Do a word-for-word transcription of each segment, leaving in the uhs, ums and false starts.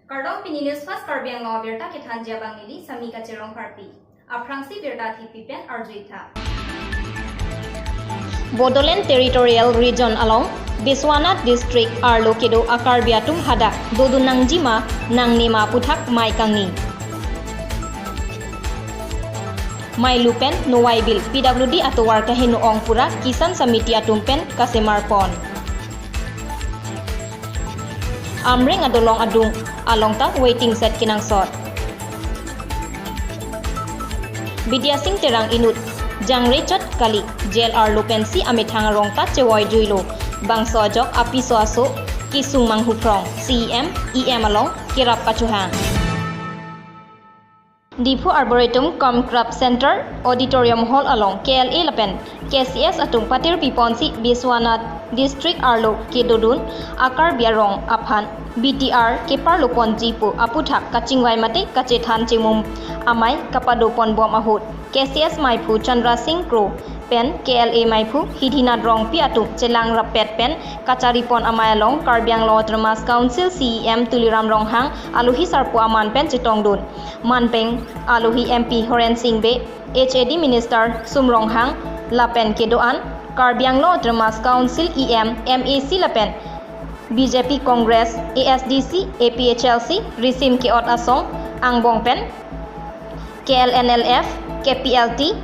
Kardom, pini News Fast Karbi Anglong abirta kethanji abang neli Sami Kachirong Karpi. Aphrangsi birta thikpi pen arjuitha. Bodoland Territorial Region along Biswanath District arlo kedo a-Karbi atum hadak dodun nangjima nangnema aputhak mei kangni. Mei lu pen nowai bil P W D atovar kaheno ong pura Kisan Samiti atum pen kasemar pon. Amreng adolong adung along ta waiting shed kenangsot. Bidya Sing Terang inut jangre chot kali, jail arlo pensi amethang arong ta chevoi juilo. Bangso ajok apiso aso kesung manghu phrong, C E M, E M along kerap kachohang. Diphu Arboretum cum Craft Center Auditorium Hall along K L A lapen K C S atum patirpi ponsi Biswanath District arlo kedodun a-Karbi arong aphan B T R keparlo ponji pu aputhak kachingvai mate kachethan chemum amei kapado pon bom ahut K C S meiphu Chandra Sing Kro pen K L A meiphu Hidhinath Rongpi atum chelang rappet pen kachari pon amei along Karbi Anglong Autonomous Council C E M Tuliram Ronghang, alohi sarpo aman pen chetongdun. Manpeng alohi M P Horen Sing Bey, H A D Minister Sum Ronghang, lapen kedo-an Karbi Anglong Autonomous Council E M, M A C lapen B J P, Congress, A S D C, A P H L C, risim ke-ot asong angbong pen K L N L F, K P L T,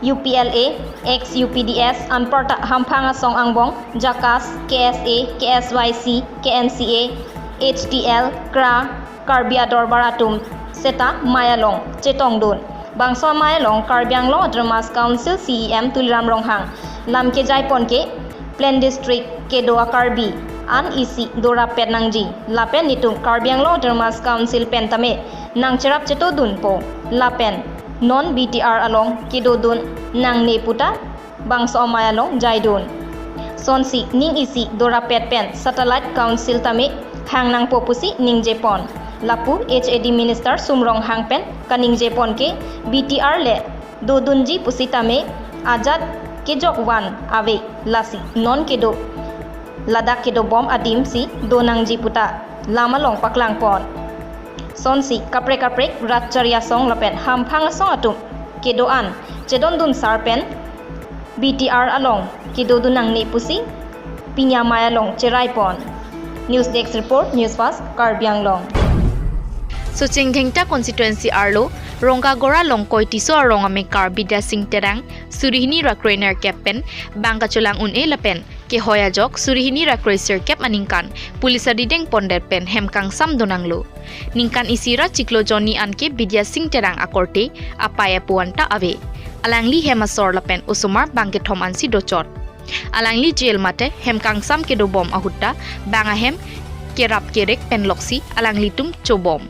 U P L A, ex U P D S, anparta hamphang asong angbong, JACAS, K S A, K S Y C, K N C A, H T L, KRA, Karbi Adorbar atum seta mei along chetongdun. Bangso amei along Karbi Anglong Autonomous Council C E M Tuliram Ronghang lam kejai pon ke Plain District kedo a-Karbi an isi dorap pet nangji. Lapen netum Karbi Anglong Autonomous Council pen tame nangcherap chetodunpo. Lapen non B T R along kedodun nangne puta bangso amei along jaidun. Sonsi ning isi dorap pet pen Satellite Council tame hang nangpo pusi ningje pon. Lapu H A D Minister Sum Ronghang pen kaningje pon ke B T R le dodunji pusitame ajat kejok van ave, lasi non kedo ladak kedo bom adim si do nangji puta lam along paklang pon. Sonsi kaprek kaprek rat chari asong lapen hamphang asong atum kedo-an chedondun sar pen B T R along kedodun nangne pusi pini amei along cherai pon. News Desk Report, News Fast, Karbi Anglong. Socheng Dhengta Constituency arlo Rongkagora Longkoi Tisso arong amekar Bidya Sing Terang, suri hini ra kroi nerkep pen bang kachelang un-e lapen kehoi ajok suri hini ra kroi sirkep aningkan police arideng pondet pen hem kangsam donanglo. Ningkan isi ra chiklo jonni anke Bidya Sing Terang akorte apei apo anta ave. Alangli hem asor lapen osomar bang kethom ansi dochot. Alangli jail mate hem kangsam kedo bom ahut ta bang ahem kerap kerek pen loksi alanglitum chobom.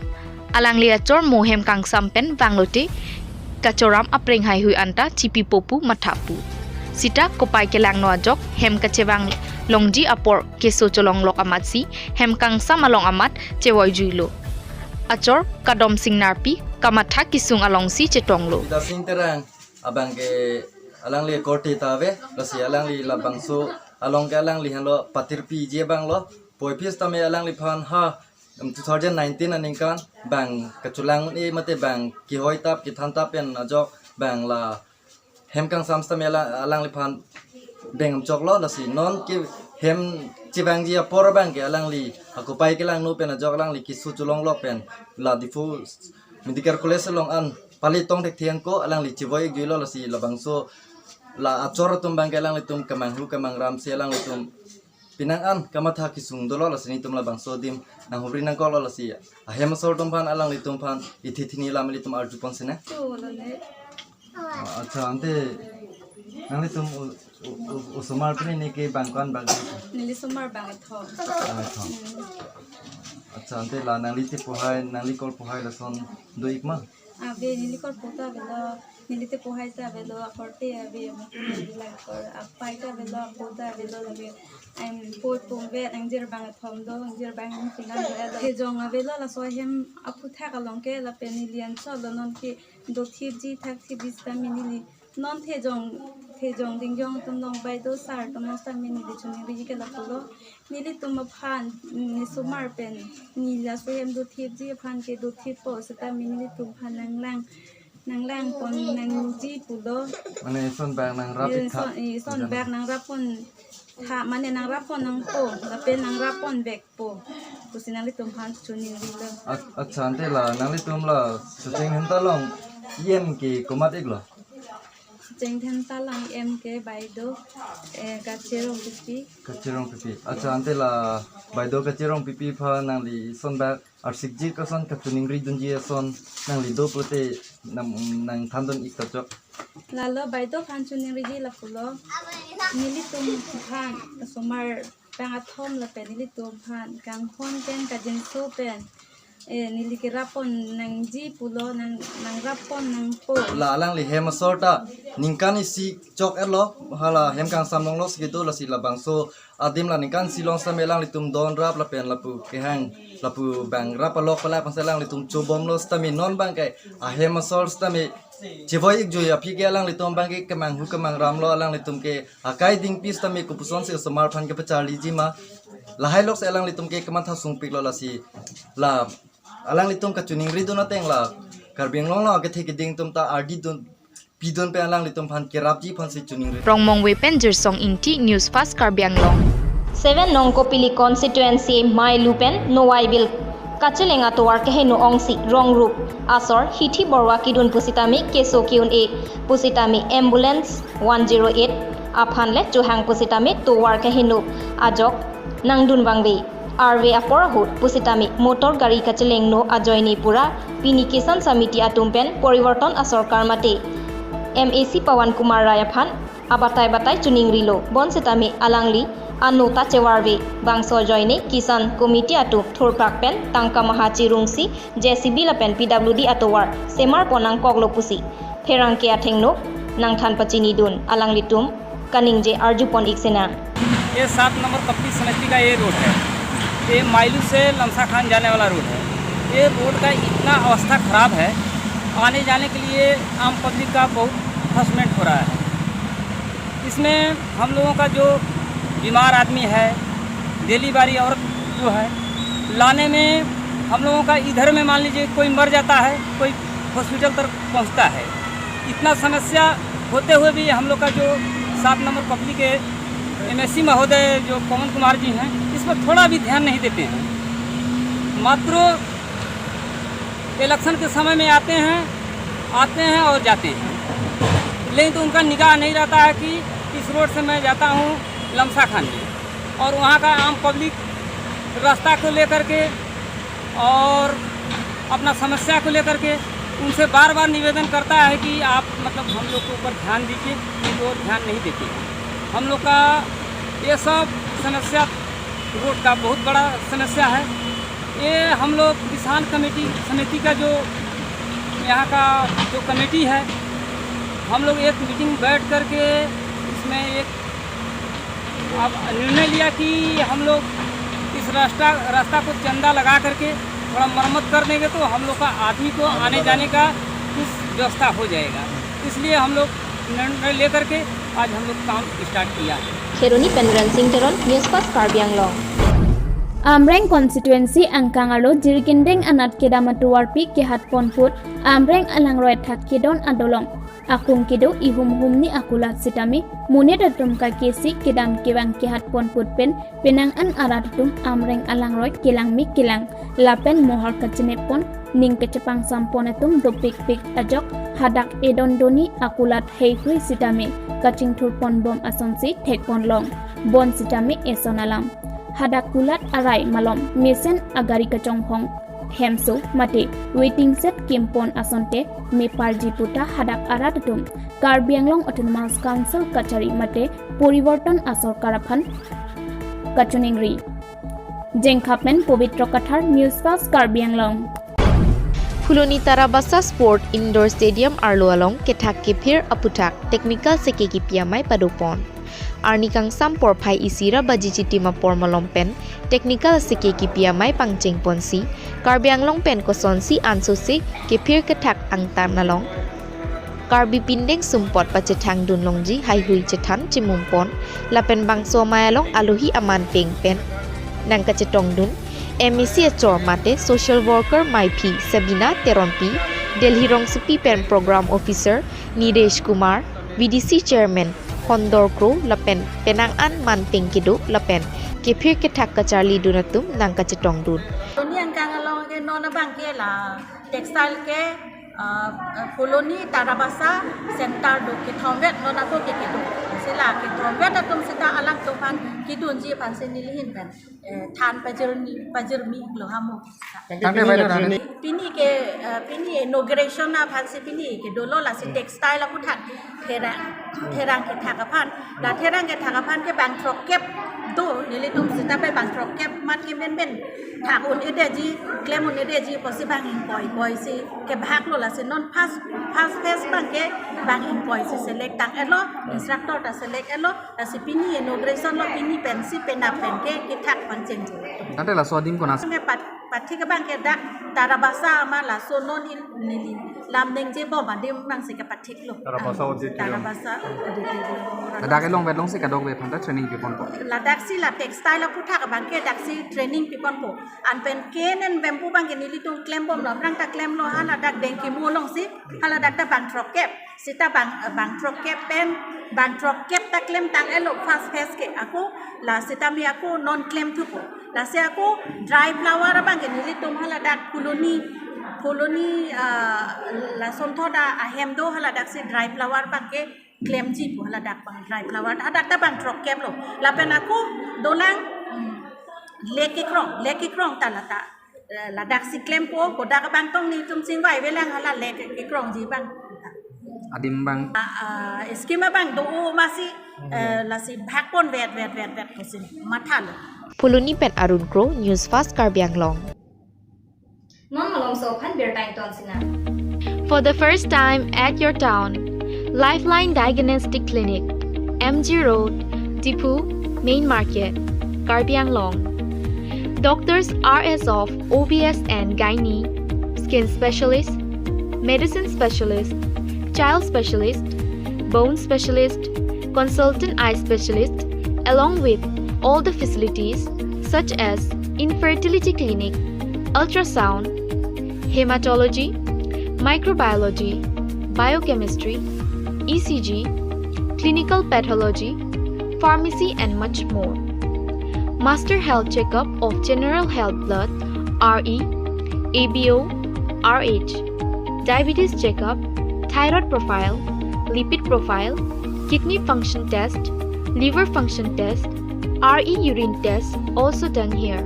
Alangli achor mo hem kangsam pen vanglote kachoram apreng haihui anta chipipo pu matha pu. Sita kopai kelangno ajok hem kachevang longji apor keso cholonglok amatsi hem kangsam along amat chevoi juilo. Achor Kadom Sing Narpi kamatha kesung alongsi chetonglo. Bidya Sing Terang abang ke alangli korte ta ave, lasi alangli labangso along ke alangli henlo patirpiji abang lo, puvoiphit tame alangliphan ha, em, two thousand nineteen aningkan bang kachelang un-e mate bang kehoi tap kethan tap pen ajok bang la hem kangsam tame ala-, alangliphan deng choklo, lasi non ke hem chevangji apor abang ke alangli akopai kelangno pen ajok alangli keso cholonglok pen la Diphu Medical College along an pali tong thekthe ako alangli chevoi juilo, lasi labangso la achor atum abang ke alanglitum kemanghu kemangram si alanglitum penang an kamatha kesung dolo, lasi netum labangso adim nanghovri nangkoklo, lasi ahem asor atum aphan alanglitum aphan ithi thini lam ilitum arju pon sine. Cholo le. Ah, acha, ante nanglitum o-, o-, o-, osomar pini ne ke bang ko-an bang? Neli somar bang kethom. Bang kethom. Hmm. Acha, ante la nangli te pohai, nangli kol pohai lason do-ik ma? Ave, neli kol po ta avelo, neli te pohai ta avelo, akorte ave, amu ave, la kor, apei ta avelo, apo ta avelo, lake, em, po pumvet, angjir bang kethom do, angjir bang hini pinang do, la kejong avelo, laso ahem aputhak along ke, lapen neli anchot lo non ke, dothipji, thakthipji sitame neli Non thejong, thejong dingjong atum along baideo sir atum along sitame neli choningriji ke lapulo. Nelitum aphan, mm, ne osomar pen, ne laso hem dothipji aphan ke dothipo sitame nelitum aphan nanglang, nanglangpon nangji pulo. Mane eson bak nangrap Eh, ikha. Eson, eh, eson Jan. Bak nangrappon tha, mane nangrappon nangpo, lapen nangrappon vekpo pusi nanglitum aphan choningrilo. Ach-, accha, ante la nanglitum la Socheng Dhenta along E M ke komat-iklo? Socheng Dhenta along E M ke baideo, eh, Kache Rongpipi. Kache Rongpipi. Accha, ante la baideo Kache Rongpipi aphan nangli eson bak arsikji koson kachoningridunji ason nangli do pulote nang, nangthandun-ik ta chok. Lalo baideo aphan choningriji lapulo. Nelitum aphan osomar bang athom lapen nelitum aphan kanghon pen kajinso pen, eh, neli kerappon nangji pulo, nang, nangrappon nangpo. La alangli hem asor ta ningkan isi chok-etlo, hala hem kangsam longlo si kedo, lasi labangso adim la ningkan isi along sitame alanglitum donrap lapen lapu kehang, lapu bang rap alok palai aphansi alanglitum chobomlo sitame non abang ke ahem asor sitame chevoi-ikjui aphi ke alanglitum abang ke kemanghu kemangramlo, alanglitum ke akai dingpi sitame kopusonsi osomar aphan kepacharliji ma. Lahai lok si alanglitum ke kematha sungpiklo, lasi la alanglitum kachoningridun ateng la Karbi Anglong along akethe keding atum ta ardidun pidun pen alanglitum aphan kerapji aphansi choningri. Rongmongve pen Jirsong Ingti, News Fast Karbi Anglong. Seven Nong Kopili constituency Mailu pen Nowaibil kacheleng atovar keheno ongsi rong rup asor hithi borwa kidun pusitame keso ki-un-e pusitame ambulance one zero eight aphan le chohang pusitame tovar keheno ajok nangdun vangve. Arve apor ahut pusitame motor gari kachelengno ajoine pura pini Kisan Samiti atum pen Porivartan Asorkar mate M A C Pawan Kumar Rai aphan abatai batai choningrilo, bonsitame alangli ano ta chevarve. Bangso ajoine Kisan Committee atum thurphak pen tangka maha chirungsi J C B lapen P W D atovar semarpon nangkoklo pusi pherangke athengno nangthan pachinidun, alanglitum kaningje arjupon-ik sinang. ये सात नंबर कपली समिति का ये रोड है, ये माइलू से लमसा खान जाने वाला रोड है। ये रोड का इतना अवस्था खराब है, आने जाने के लिए आम पब्लिक का बहुत हरासमेंट हो रहा है। इसमें हम लोगों का जो बीमार आदमी है, डिलीवरी औरत जो है, लाने में हम लोगों का इधर में मान लीजिए कोई मर जाता है, कोई हॉस्पिटल तक पहुंचता है। इतना समस्या होते हुए भी हम लोग का जो सात नंबर पब्लिक के M A C महोदय जो पवन कुमार जी हैं, इस पर थोड़ा भी ध्यान नहीं देते हैं। मात्र इलेक्शन के समय में आते हैं, आते हैं और जाते हैं, लेकिन तो उनका निगाह नहीं रहता है कि इस रोड से मैं जाता हूँ लमसा खान में, और वहाँ का आम पब्लिक रास्ता को लेकर के और अपना समस्या को लेकर के उनसे बार बार निवेदन करता है कि आप, मतलब, हम लोग के ऊपर ध्यान दीजिए, लेकिन वो ध्यान नहीं देते हैं। हम लोग का ये सब समस्या, रोड का बहुत बड़ा समस्या है। ये हम लोग किसान कमेटी समिति का जो यहाँ का जो कमेटी है, हम लोग एक मीटिंग बैठ करके इसमें एक अब निर्णय लिया कि हम लोग इस रास्ता, रास्ता को चंदा लगा करके थोड़ा मरम्मत कर देंगे, तो हम लोग का आदमी को आने जाने का कुछ व्यवस्था हो जाएगा। इसलिए हम लोग निर्णय लेकर के आज हम लोग काम स्टार्ट किया है। Kheroni pen Rensing Teron, News Fast Karbi Anglong. Amreng constituency angkang arlo Jirikindeng anat kedam atovarpi kehatpon put Amreng alangroi athak kedon adolong akung kedo ihum humni akulat sitame monit atum kakesi kedam kevang kehatpon put pen penang an arat atum Amreng alangroi kelang me kelang lapen mohor kachinepon ning kachepangsampon atum dopikpik ajok hadak edon doni akulat heihui sitame kachingthurpon bom asonsi thekpon long. Bonsitame eson alam hadak kulat arai malom mesen agari kachonghong hemso mate waiting shed kimpon asonte meparji puta hadak arat atum Karbi Anglong Autonomous Council kachari mate Porivartan Asorkar aphan kachoningri. Jengkha pen Pobitro Kathar, News Fast Karbi Anglong. Phuloni Tarabasa Sport Indoor Stadium arlo along kethak kephir aputhak technical seke kipi amei padopon. Arni kangsam porphai isi ra baji chitim apor malom pen technical seke kipi amei pangchengponsi Karbi Anglong pen kosonsi ansose kephir kethak angtan along Karbi pindeng sumpot pachethang dun longji haihui chethan chimum pon lapen bangso amei along alohi aman peng pen nangkachetong dun M A C achor mate social worker meiphi Sabina Teronpi, Delhi rongsopi pen program officer Niresh Kumar, V D C chairman Hondor Kro lapen penang an man peng kedo lapen kephir kethak kacharli dun atum nangkachetong dun. Tuni angkang along ke non abang ke la textile ke, ah, Phuloni Tarabasa center do kethom vet non ako ke kedo. Sila kethom vet atum sita alangtum aphan kedunji aphan si neli ahin pen, eh, than pajirmi, pajirmi lo hamo. Tangte bai lo nani. Pini ke, eh, pini inauguration aphan si pini ke dolo lasi textile aputhak therang, therang kethak aphan. La therang kethak aphan ke bang throkkep do, nelitum sita bai bang throkkep mat ke menmen thak un-edeji, klem un-edeji pusi bang ingkoi koi si kebhak lo lasi non first, first phase abang ke bang ingkoi si select tang-etlo, instructor ta select-etlo, lasi pini inauguration lo, pini pensi penap pen ke kethak pangcheng. Tangte laso adim konat? Nge pat, pathik abang ke dak Tarabasa ma laso non il neli lam nengje bom adim abang si kepathik lo. Tarabasa auditorium. Tarabasa auditorium. Ladak along vet long si kadokave aphan ta training piponpo. Ladak si la textile aputhak abang ke dak si training piponpo. Anpen cane and bamboo abang ke nelitum klem bomlo, aphrang ta klemlo, ha ladak Dengkimu along si, ha ladak ta bang throkkep. Sita bang, bang throkkep pen, bang throkkep ta klem tang-etlo first phase ke ako, la sitame ako non klem thupo. Lasi ako dry flower abang ke nelitum ha ladak Phuloni, Phuloni, ah, lason thoda ahem do ha ladak si dry flower abang ke klemji pu ha ladak bang dry flower. Hadak ta bang throkkep lo. Lapen ako dolang, hmm, lake kekrong, lake kekrong ta lata. Eh, ladak si klempo, kodak abang tong nelitum chingvai velang hala lake kekrongji abang. Adim abang. Ah, ah, scheme abang do-o masi, eh, lasi bhakpon vet, vet, vet, vet pusi mathalo. Phuloni pen Arun Kro, News Fast Karbi Anglong. Non malomso aphan birta ington sinang. For the first time at your town, Lifeline Diagnostic Clinic, M G Road, Diphu, Main Market, Karbi Anglong. Doctors are as of O B S and Gynae, skin specialist, medicine specialist, child specialist, bone specialist, consultant eye specialist, along with all the facilities such as infertility clinic, ultrasound, hematology, microbiology, biochemistry, E C G, clinical pathology, pharmacy, and much more. Master health checkup of general health, blood, R E, A B O, R H, diabetes checkup, thyroid profile, lipid profile, kidney function test, liver function test, R E urine test also done here.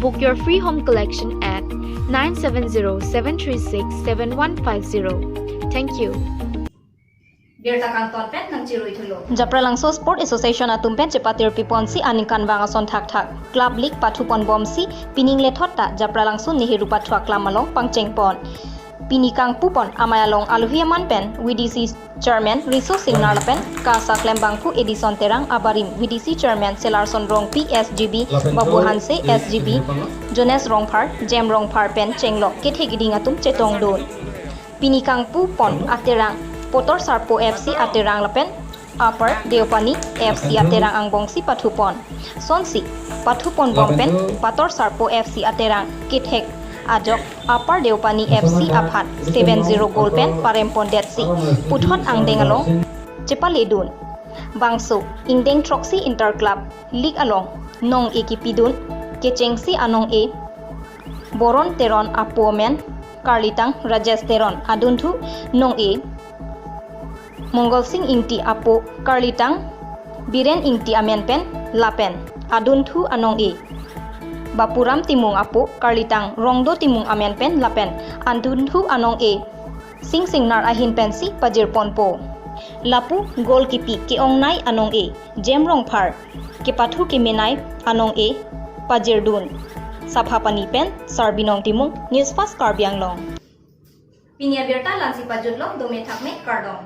Book your free home collection at nine seven zero seven three six seven one five zero. Thank you. Birta kangton pen nangchirui thulo. Japralangso Sport Association atum pen chepatir piponsi aningkanvang ason thakthak Club League pathupon bomsi pining lethot ta Japralangso Nehru Pathu Aklam along pangchengpon. Pini kangpupon amei along alohi aman pen V D C Chairman Riso Singnar lapen KASA klembangphu Edison Terang abarim V D C Chairman Selarson Rongpi, S G B Babu Hanse, S G B Jones Rongphar, Jem Rongphar pen chenglok kethek iding atum chetongdun. Pini kangpupon aterang Pator Sarpo F C aterang lapen Upper Deopani F C aterang angbongsi pathupon. Sonsi pathupon bom pen Pator Sarpo F C aterang kethek ajok Upper Deopani F C aphan seven zero goal pen parempon detsi puthot angdeng along chepaledun. Bangso ingdeng throksi Inter Club League along nong-e kipidun kechengsi anong-e Boron Teron apo amen karlitang Rajesh Teron, adunthu nong-e Mongol Sing Ingti apo karlitang Biren Ingti amen pen lapen adunthu anong-e Bapuram Timung apo karlitang Rongdo Timung amen pen lapen adunthu anong-e Sing Singnar ahin pensi pajirponpo. Lapu goal kipi ke-ongnei anong-e Jem Rongphar, kepathu kemenei anong-e pajirdun. Saphapani pen Sarbinong Timung, News Fast Karbi Anglong. Pini abirta la-ansi pajutlo, dome thakme, kardom.